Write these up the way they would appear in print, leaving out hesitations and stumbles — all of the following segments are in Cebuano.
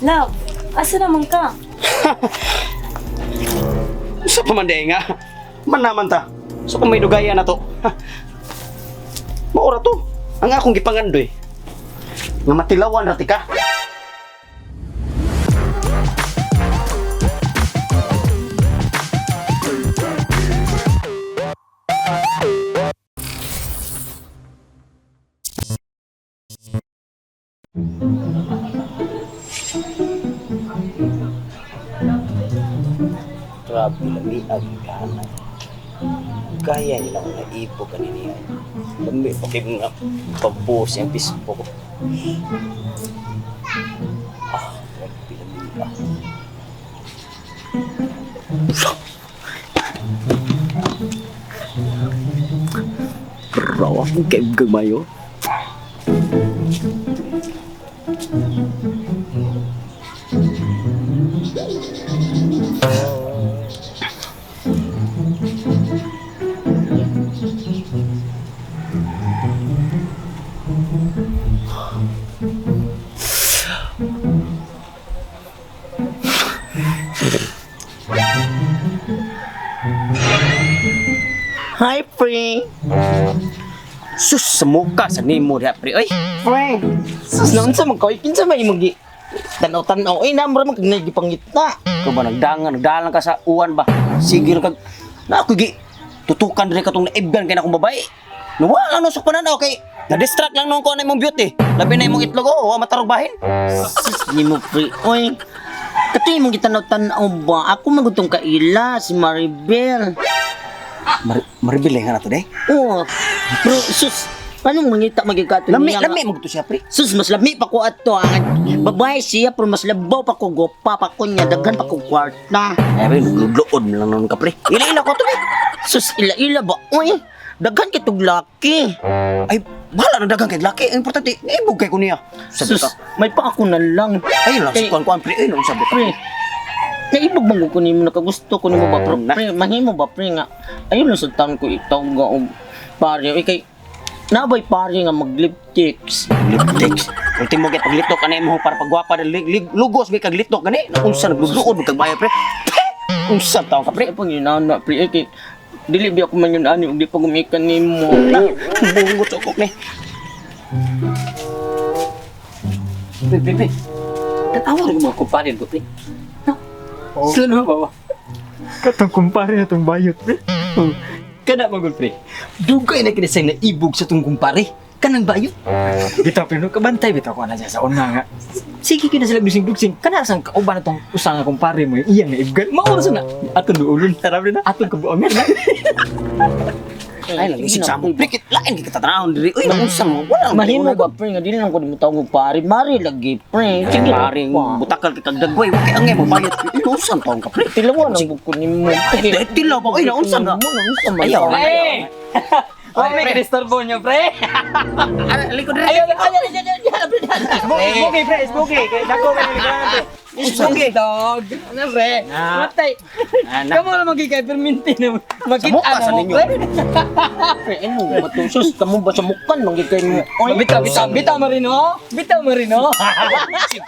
Love, asa naman ka? Sa pa man day nga. Man naman ta. So kung may dugayan na to. Ha. Maura to. Ang akong gipangandoy. Nga matilawan ra ti ka. Grabe lami ang gana. Gaya nila akong naibo kanina. Lami pa kay nga pampusi ang pispo ko. Ah, grabe lami ah. Raw akong kaibgamayo. Hi, pre. Sus, sa muka sa nimo diha pre. Oy, Pre. Sus, naon sa magkaway? Kinsa may imong gi... Tanaw-tanaw. Ay, namura man kag nagipangitna. Ikaw ba nagdangan, nagdalang ka sa uwan ba? Sige lang kag na ako gi tutukan diri katong naibgan kay na akong babae. Nawala lang nusok pananaw kay na-distract lang noon ko na imong beauty. Labi na imong itlog oh, wa matarog bahin. Sus, nimo, pre. Oy. Kato imong gitanaw-tanaw ba? Ako magutong kaila, si Maribel. Maribel nga na to day. Oh, pero sus, anong mangita magigkato Lami niya nga? lami mo siya pre. Sus, mas lami pa ko ato. Ang babae siya, pero mas labaw pa ko, gopa pa ko niya, daghan pa ko kwarta. Ay pre, nagluod lang noon ka pre. Ila-ila ko to pre. Sus, ila-ila ba? Uy, daghan kay tug laki. Ay, bahala na daghang kay laki. Ang importante, naibog kay ko niya. Sabi Sus, ka. may pa ako na lang. Ay lang si Kay- kuan kuan pre. Ay, lang sabi ka. Pre, naibog man ko nimo nakagusto ko nimo ba pero Na. pre, mahimo ba pre nga ayun lang sa taon ko itawag nga og pare uy kay nabay pare nga maglipticks. Liptex. Ultimo kay paglitok ani mo para pagwapa na lugos may kaglitok gani. Unsa nagluod kag bayo pre. Unsa taon ka pre? Pre, pag yun na pre eh, kay dili biya ko man yun ani ug di pa gumikan nimo. Bungot sa ukok ni. Pre, pre, pre. Tatawa rin mga kumpare ko, pre. No? Oh. Sila naman ba? Katong kumpare na tong bayot, pre. Oh, kana magul pre. Dugay na kini sa naibog sa tong kumpare. Kanang bayot. Bitaw pre, no kabantay bitaw ko na siya sa una nga. Sige kina sila dugsing-dugsing. Kana sang kauban na tong usa nga kumpare mo iyang naibgan. Mao ra na. Atong duulon. Tara pre na. Atong kabuangan na. Ay, lang isip sa among pre. Lain kay katatahon diri. Uy, naunsa mo. Wala lang. Mahimo ba pre nga dili lang ko nimo tawag og pare, mare lagi pre. Sige Paring pa. butakal kay kagdagway. Wa kay angay mo bayot. Uy, naunsa taon ka pre. Tilawan ang bukod nimo. Ay, tilaw ba? Uy, naunsa na. Mo naunsa man. Ayaw. ka. Pre! Oh, may kadisturbo niyo, pre. Likod diri. Ayaw, ayaw, ayaw, ayaw, pre. Spooky pre, spooky. Kay dako man ni pre. Spooky dog. Ano, pre? Matay. Ana. Kamu naman kay kay perminti na Sa makita mukha na sa mo, ninyo. pre. Pre, ano ba to? Sus, kamo ba sa mukan manggid kay mo? Oy, Bitaw, bitaw, bitaw marino. Bitaw marino.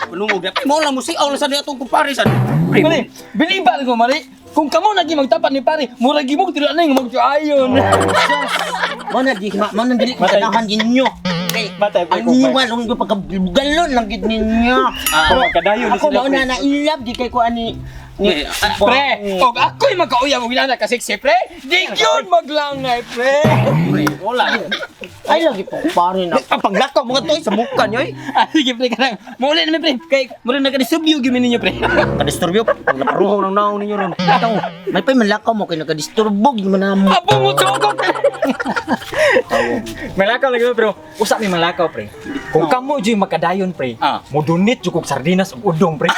Panungog na. Pre, mo lang mo siaw lang sa niya atong kumpare sa. Pre, Mari, biliban ko mari. Kung kamo lagi magtapat ni pare, murag gimog tira na yung magtuayon. Mo na di ma, mo na dili ganahan ninyo. Kay Matay, pre, ang iwan lang ko pagkagalon lang gid ninyo. Ah, kadayon ni Ako sila, mao pre. na na ilab di kay ko ani ni Pre, og ako'y magkauyab og inana kasi pre, di gyud maglangay, pre. pre, wala. Ay lagi po pare na. Ang paglakaw mga toy sa mukha niyo eh. Ah, sige pre kanang. Mauli na mi pre kay mura na kadisubyo gyud mi ninyo pre. Kadisturbyo, paglaparuhaw ng naon ninyo ron. Ikaw, may pay malakaw mo kay nakadisturbog di man na mo. Abo mo tsogok. Malakaw lagi mo, pero usa mi malakaw pre. Kung kamo jud makadayon pre, Ah. mo donate jud kog sardinas ug udong pre.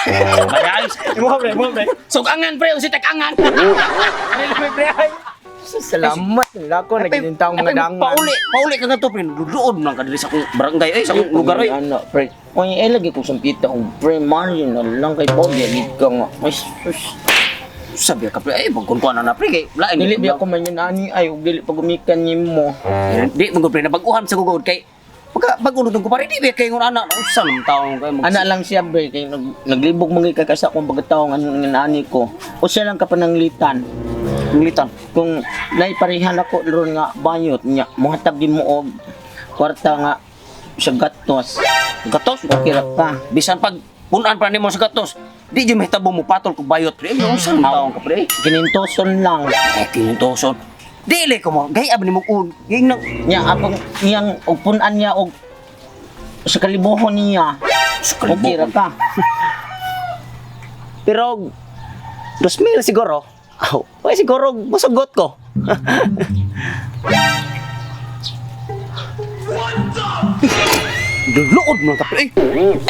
Mayayos. Imo pre, imo pre. Sugangan pre, unsi takangan. Ano na mi pre ay. Salamat lako naging taong mga dangan. Pauli, pauli ka nga to, pre. Luluod lang ka diri sa akong barangay, eh, sa akong lugar, eh. Ano, pre. Oy, ay lagi ko sampita og pre Mario na lang kay Bobby gid ka nga. Ay sus. Sabi ka, pre, ay, pagkunkuan na na, pre, kay, lain. Dili biya ko man yun ani ay ug dili pa gumikan nimo. Di, mga pre, nabaguhan sa gugod, kay, Pagka bago nutong kumpare di ba kay ngon ana usa naman taong kay Ana lang siya bre kay naglibog man gyud kay sa akong pagkatawo nga ani ko. Usa lang ka pananglitan. Nglitan. Kung naiparihan ako ron nga bayot niya, muhatag din mo og kwarta nga sa gatos. Gatos Okay ra ka. Bisan pag punan pa nimo sa gatos, di jud mahitabo mo patol kog bayot pre. Unsa naman taong ka pre? Kinintoson lang. Eh kinintoson. Dili ko mo gay ab nimo un. Ging nang Nya apong niyang og punan niya og sa kalibuhon niya. Okay ra ka. Pero 2,000 siguro. Aw, ay siguro musugot ko. Luod man ka pre.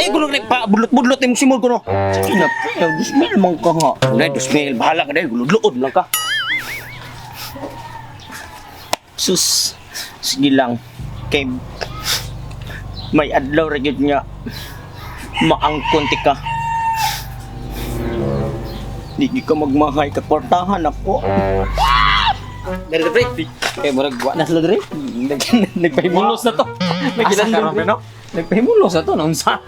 Ay kuno ni pa budlot-budlot imong simod kuno. Sige na pre, 2,000 man ka nga. Unay 2,000 bahala ka dahil luod lang ka. Sus, sige lang. Kay may adlaw ra gyud nga maangkon ti ka. Di gyud ka magmahay ka kwartahan ako. Dere pre. Kay murag wa na sila dere. Nagpahimulos na to. Asa ka ron, pre, no? Nagpahimulos na to naunsa.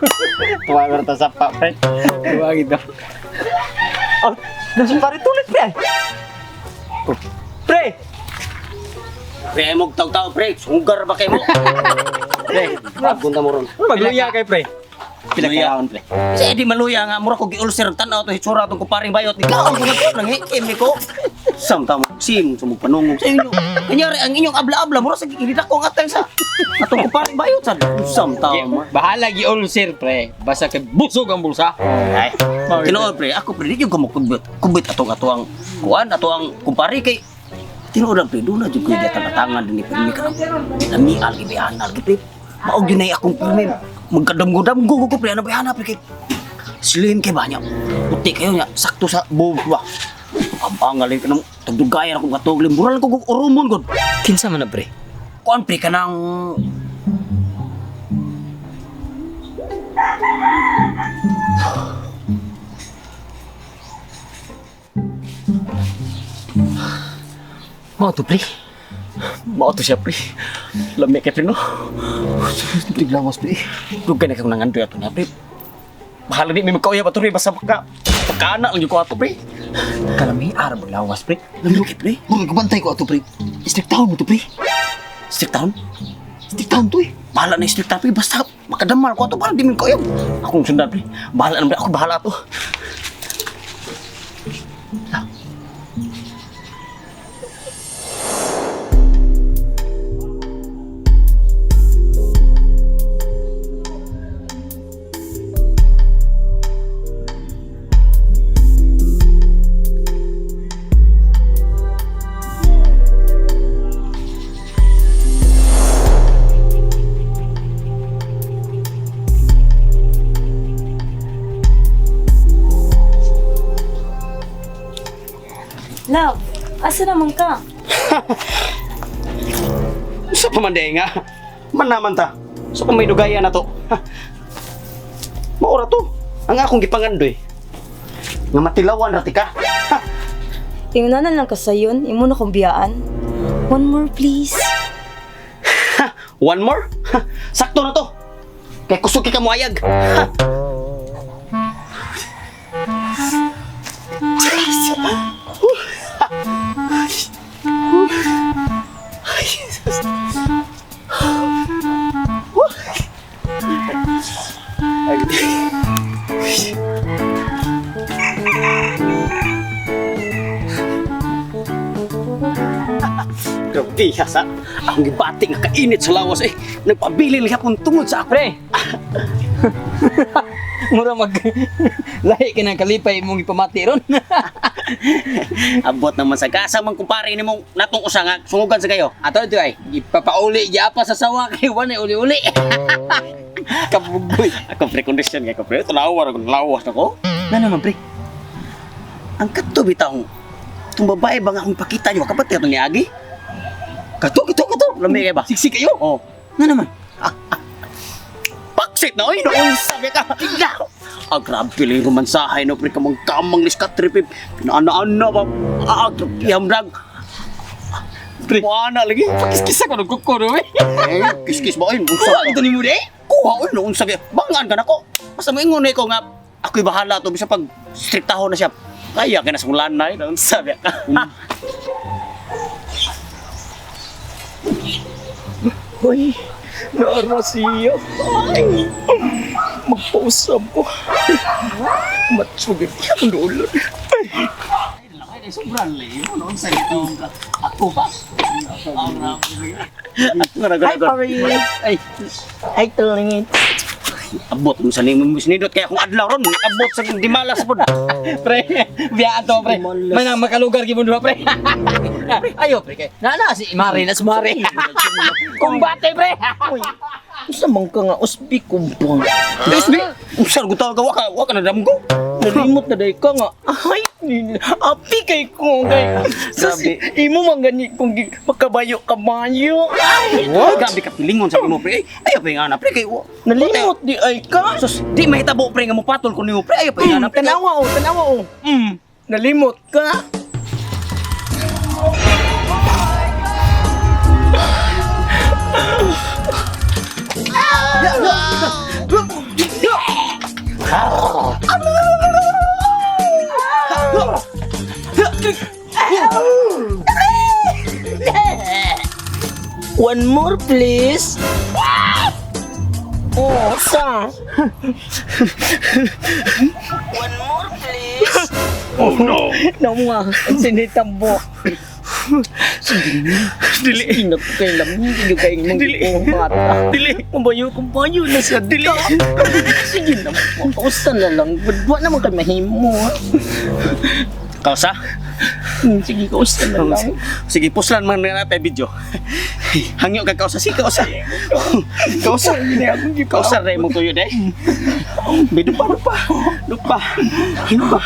Tuwa ta sa pa, pre. Tuwa gid. Oh, nasa pare tulit pre. Oh. Pre. Pre mo tawtaw pre, sunggar ba kay mo? Pre, pagunta mo ron. Magluya kay pre. Pila ka pre. Kasi di maluya nga mura ko gi-ulcer tan-aw to hitsura tong kumparing bayot. Ikaw ang mga nang hikim ni ko. Samta mo sim sumug panungog sa inyo. Kanyari ang inyong abla-abla mura sa gilid ko ang atay sa atong kumparing bayot sad. Samta mo. Bahala gi ulcer pre. Basta kay busog ang bulsa. Ay, tinuod pre, ako pre di jud ko mokubit. Kubit atong atuang kuan atuang kumpare kay tinuod lang pre, doon na jud ko gatang-atangan din ni pirmi ka. Lamial gi bianal gi pre. Maog yun ay akong pirmi. Magkadamgo-damgo ko pre, ano ba pre kay slim kay ba niya. Puti kayo niya, sakto sa buhok ba. Ang angal ka nang tagdugayan akong katuglim. Mural ko kung urumon gud. Kinsa man na pre? Kuan pre ka nang Mao to pre. Mao to siya pre. Lami kay pre no. Tiglawas pre. Dugay na kang nangandoy ato niya pre. Bahala di may magkauyab ato pre basta pagka pagkaanak lang yung ko ato pre. Kalami ara mo lawas pre. Lami kay pre. Murag gubantay ko ato pre. Strict town mo to pre. Strict town. Strict town to eh. Bahala na strict town pre basta makadamal ko ato para di may magkauyab. Akong sundan pre. Bahala na pre ako bahala ato. Love, asa naman ka? Sa pa man di nga. Man naman ta. So kung may dugayan na to. Ha. Maura to. Ang akong gipangandoy. Nga matilawan ra ti ka. Ha. Tingnan na lang ka sayon, imo na kong biyaan. One more please. Ha, one more? Ha, sakto na to. Kay kusog kay ka moayag. Ha. Grabe sa akong gibati nga kainit sa lawas eh. Nagpabili lang hapon tungod sa ako. Pre. Mura mag lahi ka ng kalipay imong ipamati ron. Abot naman sa gasa man kumpare nimong natong usa nga sungugan sa kayo. Ato ito ay ipapauli gyapa sa sawa kay wa na uli-uli. Kabugoy. Ako pre condition kay ko pre. Tulawa ra ko lawas nako. Na naman pre. Ang kadto bitaw. Itong babae ba nga akong pakita niyo kapat kato ni Agi? Kato kato kato. Lami kay ba? Siksik kayo. Oh. Nga naman. Paksit na oy noon sabi ka. Ah, grabe lang yung romansahay no pre kamang kamang liska trip. Pinaana-ana ba? Ah, grabe hamrag. Pre. Wala lagi. Kiskisa ko ng kuko no eh. Eh, kiskis ba oy? Unsa Kuha ito ni mo eh. Kuha oy, no unsa gyud. Bangaan ka nako. Basta moingon ko nga ako'y bahala to bisa pag striktaho na siya. Kaya ka na sa lanay, no unsa ba ka. Hoy, naara siya. Ay, magpausap ko. Matsugit ang dulot. Sobrang lame, no unsa ito. Ako pa. Hi, pare. Ay, Ay, tulingit. abot mo sa nimo nindot kaya kung adlaw ron, abot sa dimalas pod. Pre, biyaan to pre. Manang makalugar gyud mo duha pre. Ayo pre kay. Na na si Mare na si Mare. Kumbate pre. Uy, unsa man ka nga usbi ko ba? SB, unsa gud ka waka waka na damgo. Nalimot na day ka nga. Ay, api kay ko kay. Sus, imo man gani kung makabayo kabayo. Ay, What? Grabe ka pilingon sa imo pre. Ay, ayaw pa yung ana pre kay nalimot di ay ka. Sus, di mahitabo pre nga mopatol ko nimo pre. Ayaw pa yung ana pre. Tanawa oh, tanawa oh. Nalimot ka. One more, please. Oh, sa. One more, please. Oh no. Nawa, ang sinitambo. Sige, dili. Hindi kay lamig, hindi kay mong Dili. Dili. Kumbayo, kumbayo na siya. Dili. Sige na, kausa na lang. Wa naman kay mahimo. Kausa? Sige, kausa na lang. Sige, puslan man na natin video. Hangyo ka kausa, sige kausa. Kausa. Kausa rin mo tuyo day. Bido pa, lupa. Lupa. Lupa.